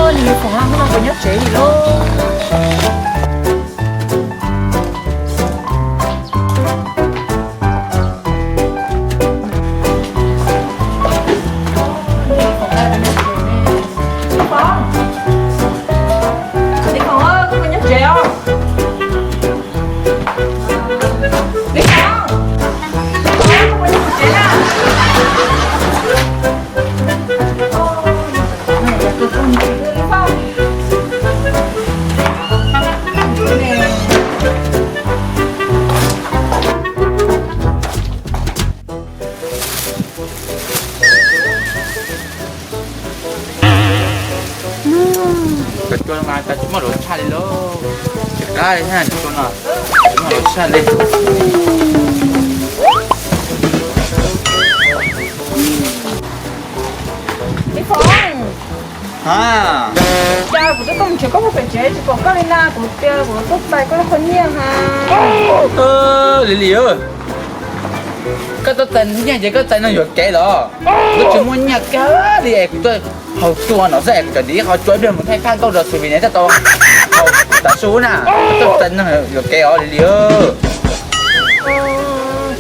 Nws li Foom no hnub no puas nyob tsev li lauj? Li Foom, koj puas nyob tsev os? Li Foom, koj puas nyob tsev na? Cov cua no mas tsis muaj lus tshaj li lauj. Tsis qab li thiab, cov cua no tsis muaj lus tshaj li. Li Foom, cas kuv twb tuaj mus tsev koj puag pem tsev tsis pom koj li na, kuv tias kuv tuaj txais koj lub qhov nyiaj ha. Li Li, koj tuaj txais nyiaj ces koj txais neeg yuam kev los? Kuv tsis muaj nyiaj kawg li es kuv tuaj haus cua no xwb es kuv cov dim qhov cua ib pliag mus thaij phaj nkauj rau xws vim nws tau haus tav su na. Koj tuaj txais neeg yuam kev os Li Li.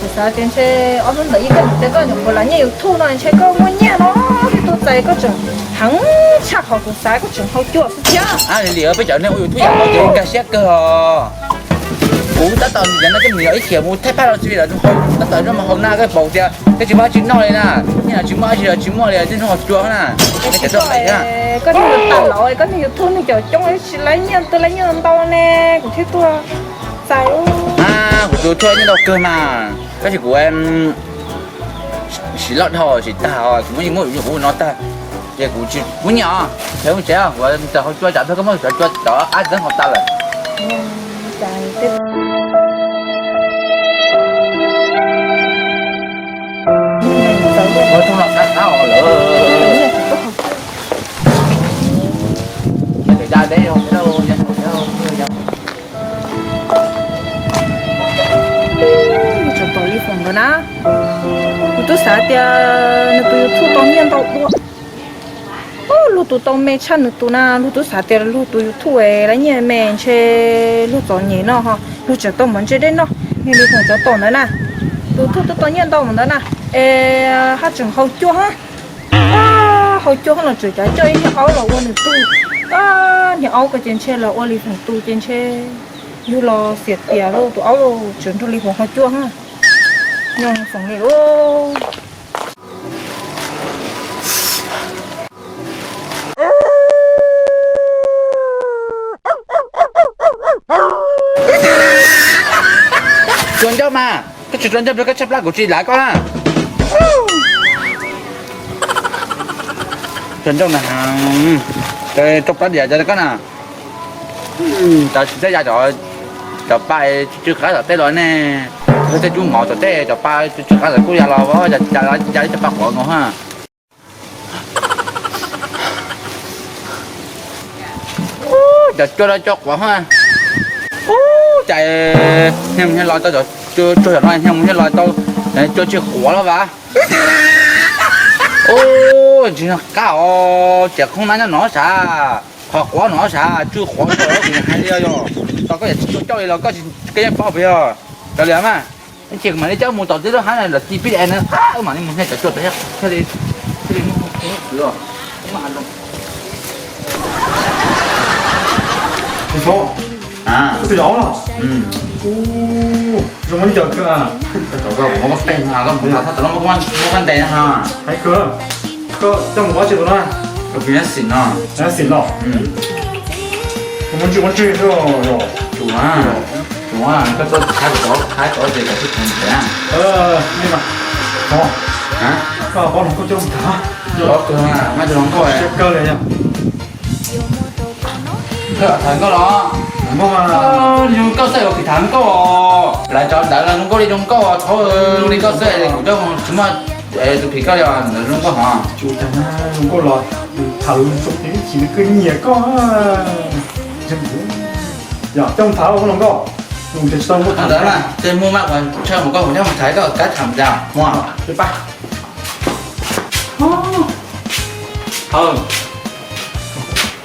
Kuv xav tias ntshe ob hnub ntawd ib koj tias koj nyuam qhuav lav nyiaj YouTube no ntshe koj muaj nyiaj no, thiaj tuaj txais koj tseem heev tshaj qhov kuv xav, koj tseem haus cua xwb thiab. Li Li, peb cov neeg ua YouTube yam no ces nkag siab kawg os. Kuv tab tom yog no coj mus yog ib chim mus thaij phaj rau xws vim los tab tom no mas haus na koj paub tias koj tsis muaj dab tsi noj li na. Nyiaj los tsis muaj, dab tsi los tsis muaj li, tib hnub haus cua na. Koj niag tas laus, koj niag YouTube neeg coob coob tsis lav nyiaj, twb lav nyiaj ntau ne, kuv thiaj tuaj txais. Kuv tus thuaj nyiaj ntau kawg mas, tab sis kuv siv loj dhau siv tag, kuv muab yeej muab yus kuv no tag, ces kuv tsis muaj nyiaj os. Ces mus tsev, kuv txawm haus cua tsam pliag koj muab cov cua cov qab txeeb haus tas lawm. Ua thooj los qab qab os lawm. Tseem tom Li Foom ntawd na, kuv twb xav tias nws tus YouTube tau nyiaj ntau dua. Luag tus tau me tshaj nws tus na, luag twb xav tias luag tus YouTube es lav nyiaj me ntshe luag txom nyem no ho luag tseem tau mov ntse dej noj. Niag Li Foom cov tom ntawd na, tus YouTube twb tau nyiaj ntau mus ntawd na, es haj tseem haus cua hab. Haus cua hab los tseem cav coj ib niag aub los ua nws tug. Niag aub ko ces ntshe los ua Li Foom tug ces ntshe yug los xiam tias lauj, tus aub lauj, tseem nrog Li Foom haus cua hab. Nyob Foom li lauj. Tsuas ncauj mas, koj tsis tsuas ncauj pliag koj tshaj plab kuv tsis lav koj na. Tsuas ncauj na, tau plab diam cov koj na. Cov tsis txawj ya cov, cov pa tsw tsw qab tom tej los ne, tej cub mov tom tej cov pa tsw tsw qab tom kuj ya los, ya li cov pa quav nkaus ha. Cov cua los cua quav ha. Ub, cas niag mus niag los tau cov cua, cua no niag mus niag los tau cua tsis quav los vas. Ub, tsis qab os, ces khoob nab nyob no sav, qhov quav no sav, tsw quav no kuv hais li yog, tau koj yam tsis coj li los koj tsis, koj yeej paub puas yog? Raws li mas, ces kuv mam li coj mus tom tib lub hab na los ti pib es na, wb mam li mus niag cov cua tod thiaj li, thiaj li muaj, muaj, muaj, muaj, Tus fob. Tus yog los. Zoo ib co kawg. Koj muab koj ntes na, koj muab koj ntes na ha. Hais kawg. Koj coj mus ua tsi tus no? Koj pw nyob xim no. Nyob xim no. Koj muab ntswj muab ntswj xwb los. Tsuav, tsuav, koj txhob thab tod, thab tod ces koj tsis tau ntes na. Koj pab hluas nkauj coj mus tham. Koj kawg mas, maj tus hluas nkauj siab kawg li yog. Koj tham nkauj los? Tham nkauj mas. Zoo nkauj xwb los kis tham nkauj os. Lawv cov ntawd los zoo nkauj li zoo nkauj os, thaum zoo li koj xwb kuv coj mus tsis muaj tus phim koj li os, ntawd zoo nkauj hov. Tsis ua cas na, zoo nkauj los tham ib chim nws kuj nyiam koj. Yog coj mus tham los nkauj. Ntawd mas, ces mus mas kuv ntshaw mus koj, kuv coj mus tham koj kab tham cas mus. Pab.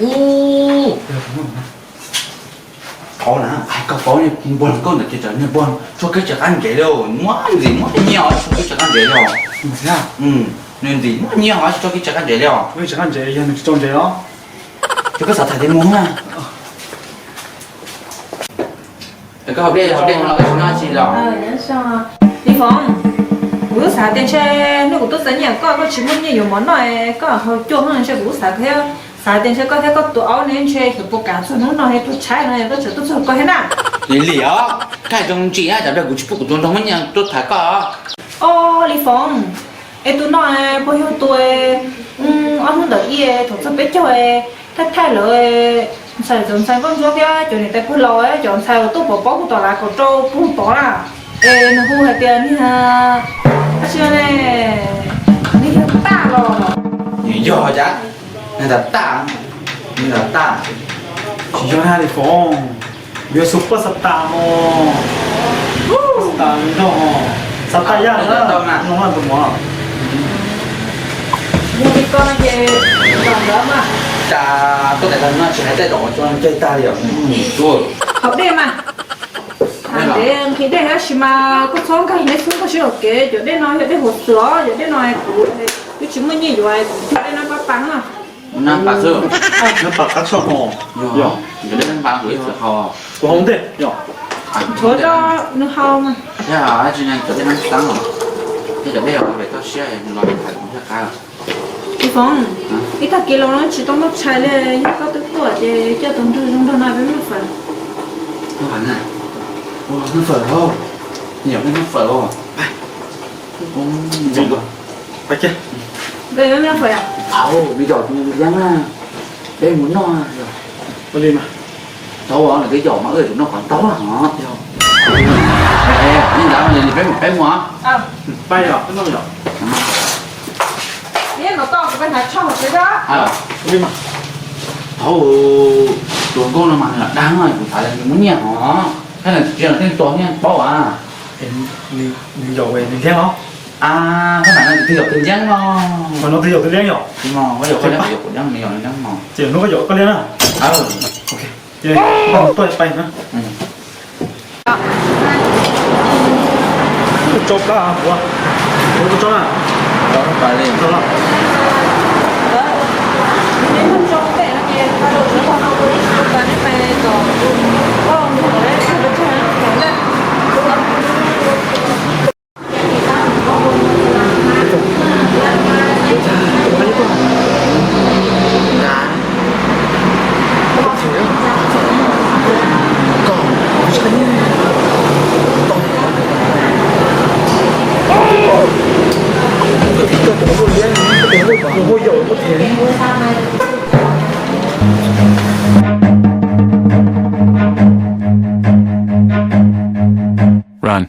Ub, thov na, hais koj paub, npog koj ntawm ces tsam npog tsuag kev tsis qab ntsev li, muaj ntxim muaj nyiaj os, tsuag kev tsis qab ntsev li os. Nws ntxim muaj nyiaj os, tsuag kev tsis qab ntsev li os. Tsuag kev tsis qab ntsev yog nws tsis tau ntsev os. Ces koj xav tham tias mus na. Koj hauv dej, hauv dej no los koj tsis noj tsi los? Li Foom, kuv xav tias ntshe hnub kuv tuaj txais nyiaj koj, koj tsis muaj nyiaj yuav mov noj, koj haus cuaj hnub ntshe kuv xav thiab, xav tias ntshe koj thiab koj tus aub ne ntshe xyov puas kam txog hnub no es tuag tshaib no es koj tseem tuaj txog koj thiab na. Lim lim os, koj hais zoo ntsis na, tsam pliag kuv tsis pub kuv tus nraug muaj nyiaj tuaj tham koj. Os Li Foom, es tus no puas yog tus ob hnub ntawm ib thaum txog peb caug thaij thaij lawv ntxhais, cov ntxhais nkauj ntsuab thiab cov niam tais puag laus, cov ntxhais uas tuaj pov pob kuv tom lav kaum rau puag tod na? Es nws hu hais tias niag, tab sis ne, niag yog Taj los? Nws yog cas? Niag Taj, niag Taj. Tsis yog na Li Foom, yuav xu paj xav tas mos. Xav tas nrog, xav tas yaj na, no tus mos. Yog li koj no ces zaum ntawd mas. Cas tuaj tais tag no tsis hais tej zaum tso caij tag li os. Hauv dej mas. Ntev nqhis dej tab sis mas koj txhob nkag neb xub nkag siab hauv kev, cov dej no yog dej hauv xwm os, cov dej no kuv twb tsis muaj nyiaj yuav, kuv cog dej no pab pas na. Nab pas xwb. Nab pas qab tshaj hos. Yog, cov dej nab pas kuv ib txwm haus. Kuv haus ntej yog. Tshuav rau nws haus mas. Thiab tsis nyog cov dej nab xeeb os, thiab cov dej pem toj siab los thaiv kuv thiaj qab. Li Foom, ib tag kis los no tsis tau noj tshais li, yog koj twb tuaj ces coj tus nraug zoo nraug no peb noj fawm. Noj fawm na, noj fawm os, yog peb noj fawm os. Nkawd yuav noj fawm os? Thaum me zaum nws yeeb na, peb mus noj. Ua li mas. Tau os, nws twb yaum mas wb yuav tsum noj kom ntau os. Yog li ntawd peb mus, peb mus. Pab yog, peb noj yog. Ua li mas. Thaum tus hluas nkauj no mas nws lam dag no kuv xav tias nws muaj nyiaj hos, thiab nws tsis yog nws tej tua nyiaj paub as. Nws yaum nws liab os. Koj hais no tus twg yaum tus liab no? Mas no tus yaum tus liab yom? Koj yaum koj liab, kuv yaum kuv liab, nws yaum nws liab mos. Ces hnub koj yaum koj liab na. Ces koj tuaj pais na. Tso plab, ua, ua tso na. Run.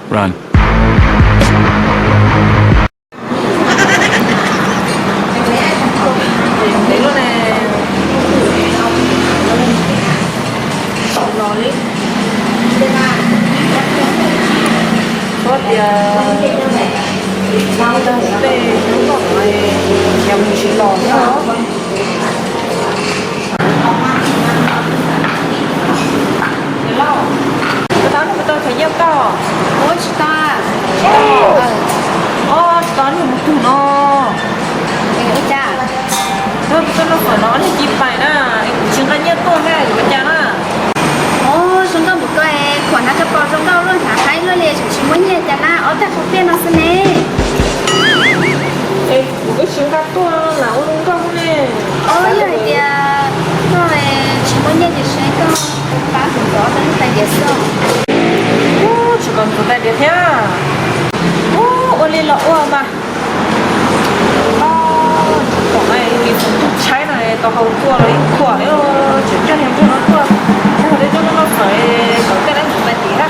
Run. Txhob tias tej hnub no khiav mus tsis los thiab. Koj tau nug tau cov nyiaj koj? Ua tsis tau. Ua tsis tau, nug mus tug no. Ua cas? Koj tuaj noj fawm no, nug ci pais na, es kuv tsis nqa nyiaj tuaj thiab, yuav ua cas na? Ua zoo nkauj mus koj, khuam hnav koj pom zoo nkauj luaj hnav haib luaj li, tseem tsis muaj nyiaj cas na, ob tag qhov tiaj no xwb ne. Es kuv twb tsis nqa tuaj, lam ua zoo nkauj ne. Os, yog hais tias koj tsis muaj nyiaj ces seb koj pab kuv ntxuav ob tug tais diav xwb. Ub, tsis kom ntxuav tais diav thiab. Ub, ua li los ua mas. Tsis kom li Foom tus tshaib no tau haus cua los ib khuam li, tseem coj niag nraug no tuaj, yog li coj tuaj noj fawm kom tej laib ntxuav tais diav na.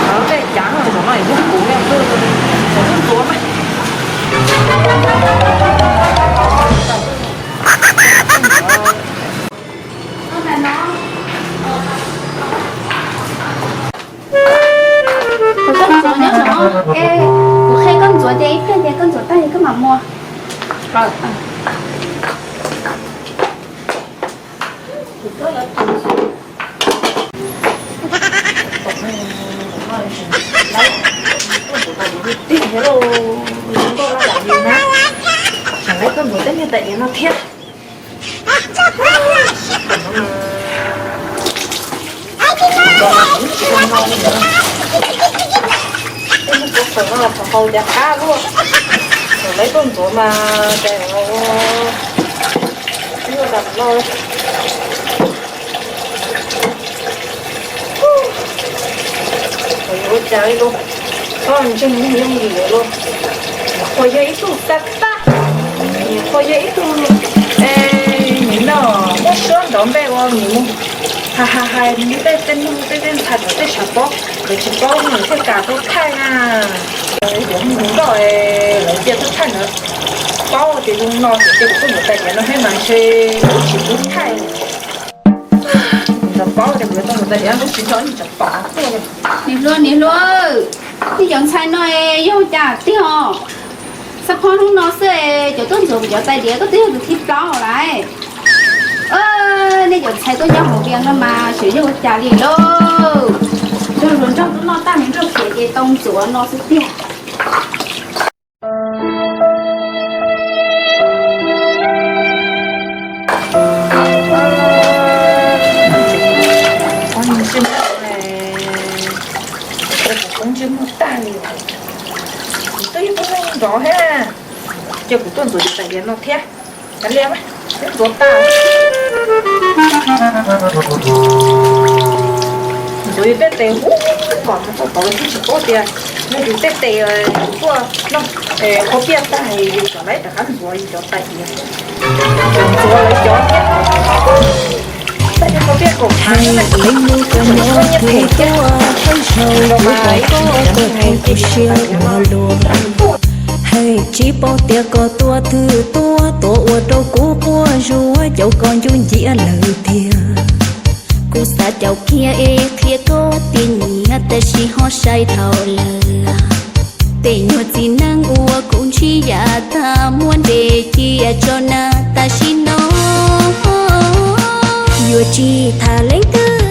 Lub caij cav no zaum no yog kuv, kuv ntxuav mas. Ces ib pliag ces koj ntxuav tag ces koj mam mus. Tseem laib koj ntxuav tej niag tais diav no thiab. Tej niag tuav feem no los thaum haus cas qab luaj. Tseem laib koj ntxuav mas cas yuav tas loj. Ua cas li lauj, txhob ntseeg neeg yooj yim lawm lauj. Nyuam qhuav yog ib tug xa tab, nyuam qhuav yog ib tug nim no muaj suab nrov npe ua nim mus hais hais hais tej tej neeg tej tej ntxhais kom tej tshav pob, lawv tsis paub nws thiaj kam tuaj thaij na. Yuav mus nkauj lawv cia tuaj thaij ntawd, paub tias zoo no ces cia kuv tuaj ntxuav tais diav no thiab mas ntshe lawv tsis pub thaij. Nws paub tias kuv yuav tuaj ntxuav tais diav, lub tsis nrog ib tsoom pam tuaj li. Niam hluas, niam hluas, nej cov ntxhais no yog cas tiag os? Xab phob hnub no xwb cov tuaj ntxuav kuv cov tais diav koj twb yog tus thib plaub lawm. Nej cov ntxhais tuaj nyob hauv Vias no mas xyov yog ua cas li lauj. Nrog hluas nraug tuaj noj tag hluas nraug khiav ces tau ntxuav no xwb tiag. Kuv poob ntsej muag tag li, kuv twb ib tug neeg nrov thiab, cia kuv tuaj ntxuav cov tais diav no thiab. Kav liam, twb ntxuav tag. Ntxuav yus tej tes ub kom txog tod los twb tsis paub tias yog yus tej tes tuaj noj qhuav piaj tag yus tseem laib rov qab ntxuav yus cov tais diav. Ntxuav lawv cov thiab. Tag cov qhuav piaj kaum phav, nyiaj phem thiab. Hais tsis paub tias koj tuaj twg tuaj, tuaj ua rau kuv quaj zuag, caum koj ncuj ncia lawm tiag. Kuv xav caum kiag es qhia koj tias nyiam tab sis ho sai dhau lawm. Tej nyuag txiv neej uas kuv ntsib yam tag muab ntes cia tso na tam sim no. Yuav tsis tham leej twg